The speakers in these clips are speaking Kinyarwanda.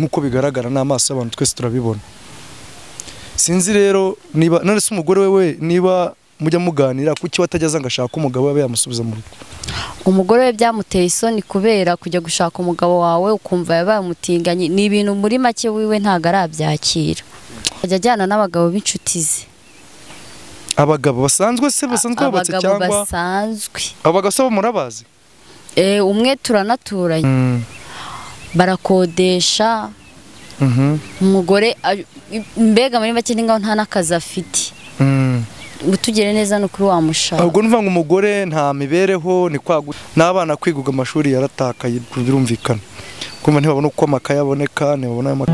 Nkuko bigaragara n'amaso y'abantu twese turabibona. Sinzi rero niba none se umugore wewe niba mujya muganira kuki watajyaza ngo ashaka umugabo we yamusubiza mu rugo? Umugore we byamuteye isoni kubera kujya gushaka umugabo wawe ukumva yabaye umutinganyi, ni ibintu muri make wiwe ntago arabyakira. Ajya ajyana n'abagabo b'inshuti ze. Abagabo basanzwe se basanzwe babatse cyangwa basanzwe? Abagabo se murabazi? Umwe turanaturanye. Barakodesha. Umugore mbega muri make ni ngaho nta nakazi afite. Utugere neza no kuri wa mushaka. Ubwo nuvuga ngo umugore nta mibereho ni kwagu n'abana kwiguga amashuri yaratakaye birumvikana. Kumva ntibabona uko amakaye aboneka, ntibabona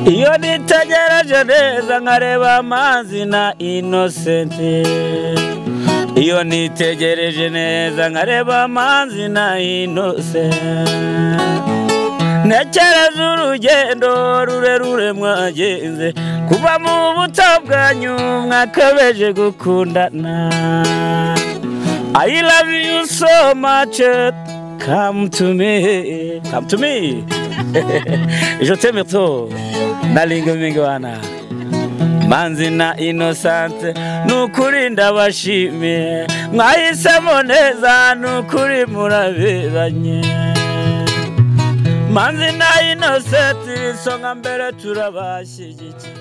Iyo nitegereje neza nkareba amazi na Innocent. Iyo nitegereje neza nkareba amazi na Innocent. Ntekereza urugendo rurerure mwagenze kuva mu buto bwanyu mwakabeje gukundana. I love you so much, come to me, come to me. Je t'aime trop, nalinga mingwana. Manzi na Innocent nukuri ndabashimiye, mwahisemo neza nukuri muraberanye. Manzi na Innocent isonga mbere turabashyigikiye.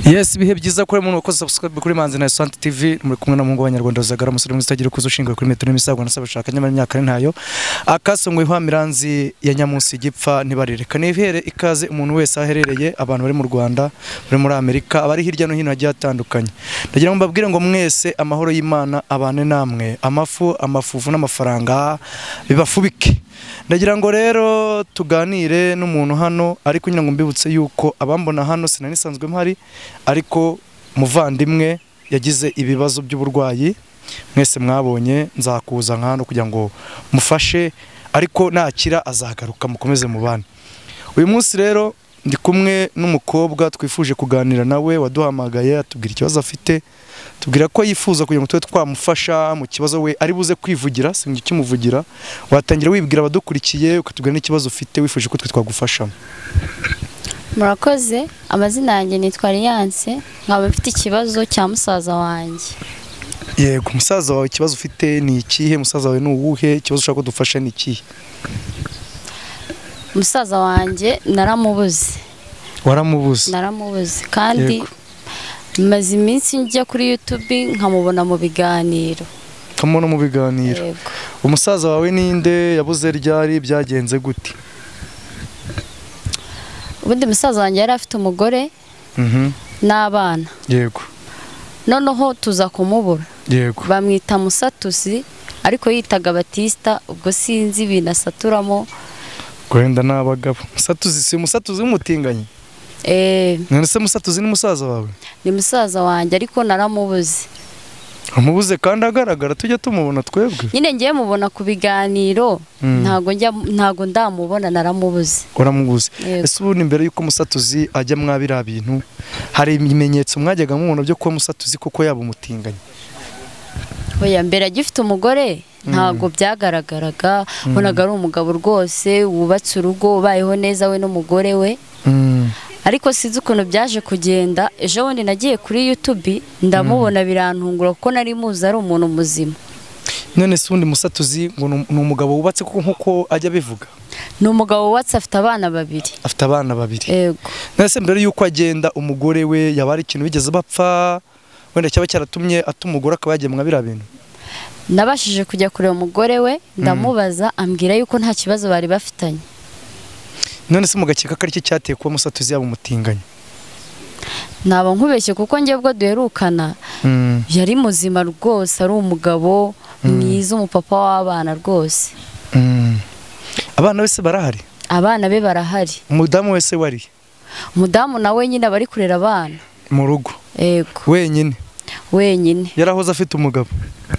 Yes, bihe byiza kuri umuntu wakoze subscribe kuri Manzi na Innocent TV, muri kumwe na Mungu w'Abanyarwanda Zagara umusore mwiza utagira kuzo ushinga kuri metero n'imisago nasaba shaka nyamara imyaka ntayo akasongwe ihwa miranzi ya Nyamunsi gipfa ntibarireka. Nihere ikaze umuntu wese aherereye, abantu bari mu Rwanda, bari muri Amerika, abari hirya no hino hagiye hatandukanye. Ndagira ngo mbabwire ngo mwese amahoro y'Imana abane namwe, amafu amafufu n'amafaranga bibafubike. Ndagira ngo rero tuganire n'umuntu hano, ariko nyina ngo mbibutse yuko abambona hano sinanisanzwe mpari, ariko muvandimwe yagize ibibazo by'uburwayi mwese mwabonye, nzakuza nkano kugira ngo mufashe, ariko nakira azagaruka mukomeze mubane. Uyu munsi rero ndi kumwe n'umukobwa twifuje kuganira nawe waduhamagaye atubwira ikibazo afite, tubwira ko yifuza kugira ngo tube twamufasha mu kibazo we ari buze kwivugira, singi kimuvugira. Watangira wibwira abadukurikiye ukatubwira n'ikibazo ufite wifuje ko twe twagufasha. Murakoze, amazina yanjye nitwa Alliance, nkaba mfite ikibazo cya musaza wanjye. Yego, musaza wawe ikibazo ufite ni ikihe? Musaza wawe ni uwuhe? Ikibazo ushaka ko dufasha ni ikihe? Musaza wanjye naramubuze. Waramubuze? Naramubuze kandi maze iminsi njya kuri YouTube nkamubona mu biganiro. Kamubona mu biganiro. Umusaza wawe ninde? Yabuze ryari? Byagenze gute? Ubundi musaza wanjye yari afite umugore n'abana. Yego. Noneho tuza kumubura. Yego. Bamwita Musatuzi ariko yitaga Batista, ubwo sinzi ibintu asaturamo. Gwenda n'abagabo. Musatuzi si Musatuzi w'umutinganyi? None se Musatuzi ni musaza wawe? Ni musaza wanjye ariko naramubuze. Amubuze kandi agaragara tujya tumubona twebwe. Nyine ngiye mubona ku biganiro, ntago ndamubona, naramubuze. Uramubuze. Ese ubu imbere yuko Musatuzi ajya mwabira bintu hari ibimenyetso mwajyaga mubona byo kuba Musatuzi koko yaba umutinganyi? Oya, mbere agifite umugore ntago byagaragaraga, bonaga ari umugabo rwose wubatse urugo ubayeho neza we n'umugore we. Ariko sinzi ukuntu byaje kugenda, ejo bundi nagiye kuri YouTube ndamubona birantungura kuko nari muzi ari umuntu muzima. None se undi Musatuzi ngo ni umugabo wubatse kuko nkuko ajya bivuga? Ni umugabo wubatse afite abana babiri. Afite abana babiri. Yego. None se mbere yuko agenda umugore we yaba ari ikintu bigeze bapfa wenda cyaba cyaratumye atumugora akaba yagiye mwabira bintu? Nabashije kujya kureba umugore we ndamubaza ambwira yuko nta kibazo bari bafitanye. None se mugakeka ko ari cyo cyateye kuba Musatuzi yaba umutinganyi? Naba nkubeshye kuko njye ubwo duherukana yari muzima rwose, ari umugabo mwiza, umupapa w'abana rwose. Abana bese barahari? Abana be barahari. Umudamu wese wari? Umudamu nawe nyine bari kurera abana mu rugo. Yego. Wenyine? Wenyine. Yarahoze afite umugabo?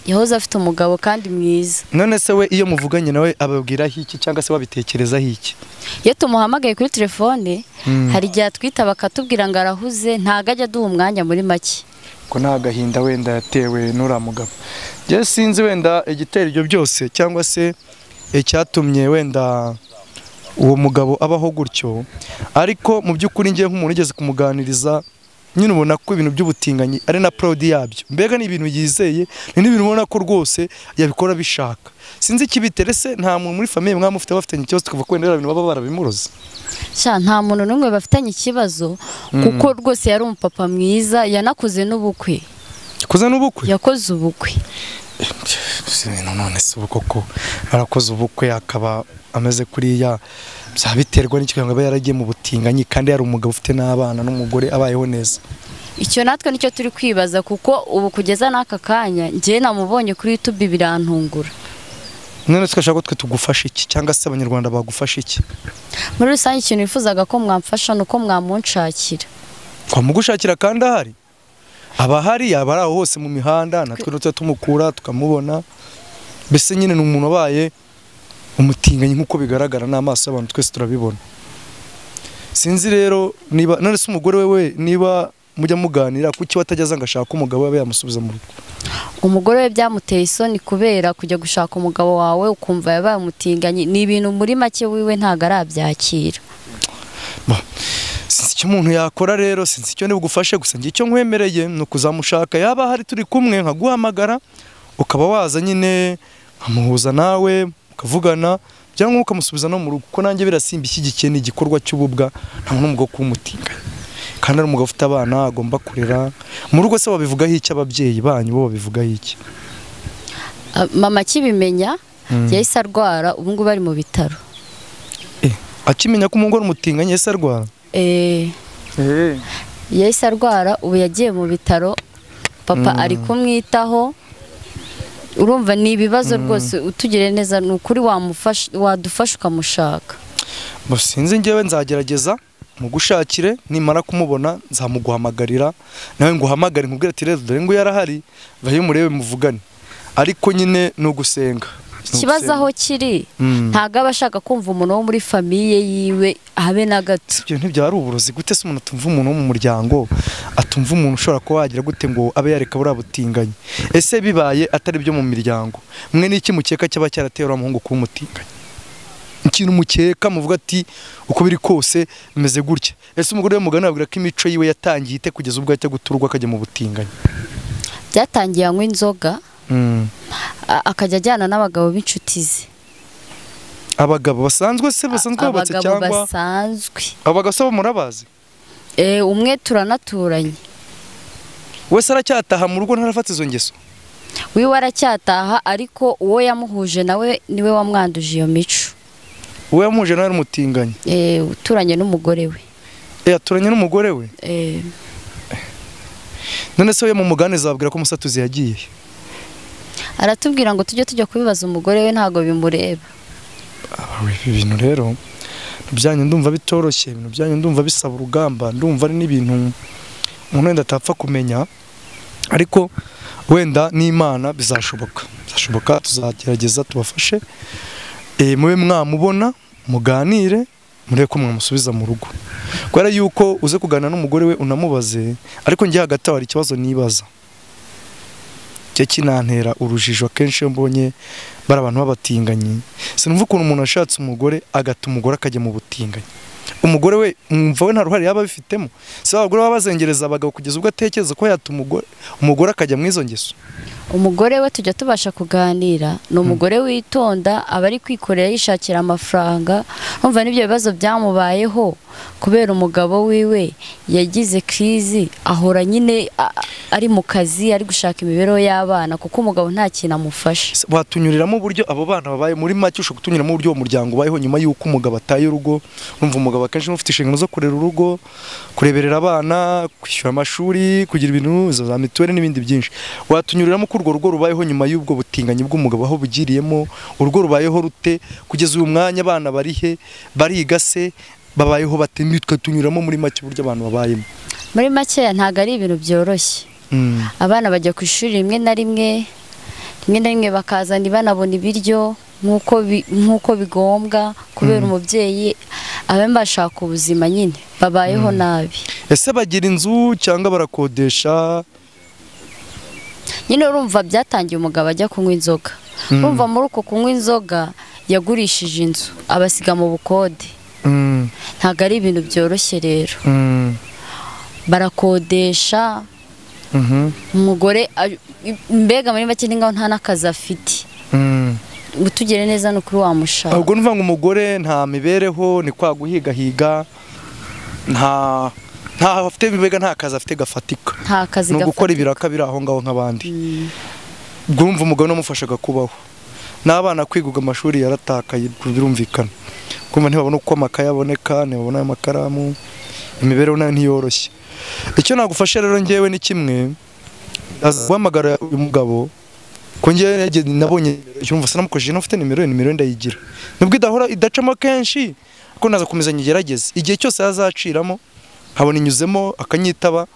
Yahoze afite umugabo kandi mwiza. None se we iyo muvuganye nawe ababwira iki cyangwa se wabitekerezaho iki? Iyo tumuhamagaye kuri telefone hari igihe atwita bakatubwira ngo arahuze, ntago ajya aduha umwanya muri make. Ko nta gahinda wenda yatewe n'ura mugabo. Njye sinzi wenda igitera ibyo byose cyangwa se icyatumye wenda uwo mugabo abaho gutyo, ariko mu by'ukuri ngiye nk'umuntu ugeze kumuganiriza nyine ubona ko ibintu by'ubutinganyi ari na proud yabyo, mbega ni ibintu yizeye, ni n'ibintu ubona ko rwose yabikora bishaka. Sinzi ikibiterese, nta muntu muri famille mwamufite bafitanye ikibazo tukavuga ko wenda ibintu baba barabimuroze? Sha nta muntu n'umwe bafitanye ikibazo, kuko rwose yari umupapa mwiza, yanakoze n'ubukwe. Yakoze n'ubukwe? Yakoze ubukwe. None se ubu koko arakoze ubukwe akaba ameze kuriya, byabiterwa n'iki kugira ngo abe yaragiye mu butinganyi kandi yari umugabo ufite n'abana n'umugore abayeho neza? Icyo natwe nicyo turi kwibaza, kuko ubu kugeza n'aka kanya njye namubonye kuri YouTube birantungura. None twashaka ko twe tugufasha iki cyangwa se abanyarwanda bagufasha iki? Muri rusange ikintu nifuzaga ko mwamfasha nuko mwamunshakira. Twamugushakira kandi ahari, abahari yaba ari aho hose mu mihanda, natwe tuba tumukura tukamubona, mbese nyine ni umuntu wabaye umutinganyi nk'uko bigaragara n'amaso y'abantu twese turabibona. Sinzi rero niba none se umugore we niba mujya muganira kuki watajyaza ngo ashaka umugabo we yamusubiza mu rugo? Umugore we byamuteye isoni kubera kujya gushaka umugabo wawe ukumva yabaye umutinganyi, ni ibintu muri make wiwe ntago arabyakira. Sinzi icyo umuntu yakora rero, sinzi icyo nibugufashe, gusa ngiye icyo nkwemereye ni ukuzamushaka, yaba hari turi kumwe nkaguhamagara ukaba waza nyine nkamuhuza nawe ukavugana, cyangwa ukamusubiza no mu rugo, kuko nanjye birasimba ishyigikiye ni igikorwa cy'ububwa, nta n'umugabo kumutinga kandi ari umugabo ufite abana agomba kurera mu rugo. Se babivugaho iki ababyeyi banyu, bo babivugaho iki? Mama akibimenya yahise arwara, ubu ngubu ari mu bitaro. Akimenya ko umugore umutinganye yahise arwara? Yahise arwara, ubu yagiye mu bitaro, papa ari kumwitaho. Urumva ni ibibazo rwose, utugire neza ni ukuri wamufasha, wadufasha ukamushaka. Sinzi ngewe nzagerageza mugushakire, nimara kumubona nzamuguhamagarira nawe nguhamagare nkubwire ati rero dore ngo yarahari, vayo murebe muvugane. Ariko nyine no gusenga. Ikibazo aho kiri ntago aba ashaka kumva umuntu wo muri famille yiwe habe na gato. Ibyo ntibyari uburozi gute se umuntu atumva umuntu wo mu muryango, atumva umuntu ushobora kuba wagira gute ngo abe yareka buriya butinganyi? Ese bibaye atari byo mu miryango mwe n'iki mukeka cyaba cyaratera uriya muhungu kuba umutinganyi? Ikintu mukeka muvuga ati uko biri kose bimeze gutya. Ese umugore we mugana abwira ko imico yiwe yatangiye ite kugeza ubwo ajya guturwa akajya mu butinganyi? Byatangiye anywa inzoga, akajya ajyana n'abagabo b'inshuti ze. Abagabo basanzwe se, basanzwe bubatse cyangwa basanzwe? Abagabo se murabazi? Umwe turanaturanye. Wese aracyataha mu rugo ntarafata izo ngeso? Wiwe aracyataha, ariko uwo yamuhuje nawe niwe wamwanduje iyo mico. Uwo yamuhuje nawe ari umutinganyi? Uturanye n'umugore we. Aturanye n'umugore we? None se we mu muganiza ababwira ko Musatuzi yagiye? Aratubwira ngo tujye tujya kubibaza umugore we ntago bimureba. Ibi bintu rero byanyu ndumva bitoroshye, ibintu byanyu ndumva bisaba urugamba, ndumva ari n'ibintu umuntu wenda atapfa kumenya, ariko wenda n'Imana bizashoboka. Bizashoboka, tuzagerageza tubafashe. Mube mwamubona muganire, murebe ko mwamusubiza mu rugo. Kubera yuko uze kuganira n'umugore we unamubaze, ariko ngiye hagati aho hari ikibazo nibaza. Cyo kinantera urujijo kenshi iyo mbonye bari abantu babatinganyi. Sinumva ukuntu umuntu ashatse umugore agata umugore akajya mu butinganyi. Umugore we mwumva we nta ruhare yaba abifitemo? Si abagore baba bazengereza abagabo kugeza ubwo atekereza ko yata umugore akajya mu izo ngeso? Umugore we tujya tubasha kuganira, ni umugore witonda, aba ari kwikorera yishakira amafaranga. Umva n'ibyo bibazo byamubayeho kubera umugabo wiwe yagize crise, ahora nyine ari mu kazi ari gushaka imibereho y'abana kuko umugabo nta kintu amufasha. Watunyuriramo uburyo abo bana babaye muri make, ushobora kutunyuramo uburyo uwo muryango ubayeho nyuma y'uko umugabo ataye urugo. Urumva umugabo akenshi ufite inshingano zo kurera urugo, kureberera abana, kwishyura amashuri, kugira ibintu za mituweli n'ibindi byinshi. Watunyuriramo ko urwo rugo rubayeho nyuma y'ubwo butinganyi bw'umugabo aho bugiriyemo, urugo rubayeho rute kugeza uyu mwanya, abana barihe, bariga se, babayeho bate? Tunyuramo muri make uburyo abantu babayemo. Muri make ntago ari ibintu byoroshye. Abana bajya ku ishuri rimwe na rimwe, rimwe na rimwe bakaza ntibanabona ibiryo nk'uko bigombwa kubera umubyeyi abe bashaka ubuzima nyine, babayeho nabi. Ese bagira inzu cyangwa barakodesha? Nyine urumva byatangiye umugabo ajya kunywa inzoga. Urumva muri uko kunywa inzoga Yagurishije inzu abasiga mu bukode. Ntabwo ari ibintu byoroshye rero. Barakodesha. Umugore mbega muri make ni ngaho nta n'akazi afite. Utugere neza no kuri wa mushaka. Ubwo nuvuga ngo umugore nta mibereho, ni kwa guhigahiga, nta afite mbega nta kazi afite gafatika. Nta kazi No gafatika. gukora ibiraka biri aho ngaho nk'abandi. Ubwo urumva umugabo namufashaga kubaho. N'abana kwiguga amashuri yaratakaye birumvikana. Kumva ntibabona uko amakaye aboneka, ntibabona amakaramu, imibereho nayo ntiyoroshye. Icyo nagufasha rero njyewe ni kimwe, guhamagara uyu mugabo ko njyewe nabonye yumva sinamukojeje nafite nimero ye, nimero ndayigira. Nubwo idahora idacamo kenshi, ko naza komeza nyigerageze. Igihe cyose yazaciramo nkabona inyuzemo akanyitaba,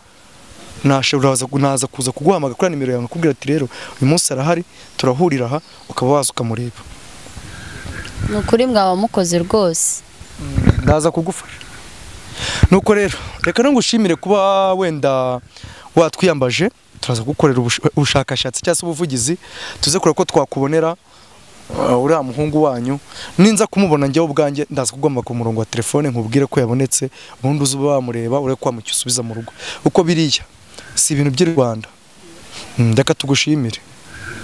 nashobora naza kuza kuguhamagara kuri nimero yawe nkakubwira ati rero uyu munsi arahari turahurira aha, ukaba waza ukamureba. Nukuri mwaba mukoze rwose. Ndaza kugufasha. Nuko rero reka ngushimire kuba wenda watwiyambaje, turaza gukorera ubushakashatsi cyangwa se ubuvugizi, tuze kureba ko twakubonera uriya muhungu wanyu. Ninza kumubona njyewe ubwanjye ndaza kugomba ku murongo wa telefone nkubwire ko yabonetse, ubundi uze wamureba ureke kwamucyusubiza mu rugo. Uko biriya si ibintu by'i Rwanda. Reka tugushimire.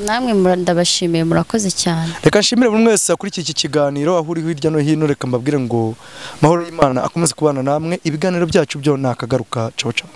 Namwe ndabashimiye, murakoze cyane. Reka nshimire buri wese akurikiye iki kiganiro aho uri hirya no hino, reka mbabwire ngo mahoro y'Imana akomeze kubana namwe. Ibiganiro byacu byo nakagaruka. Ciao ciao.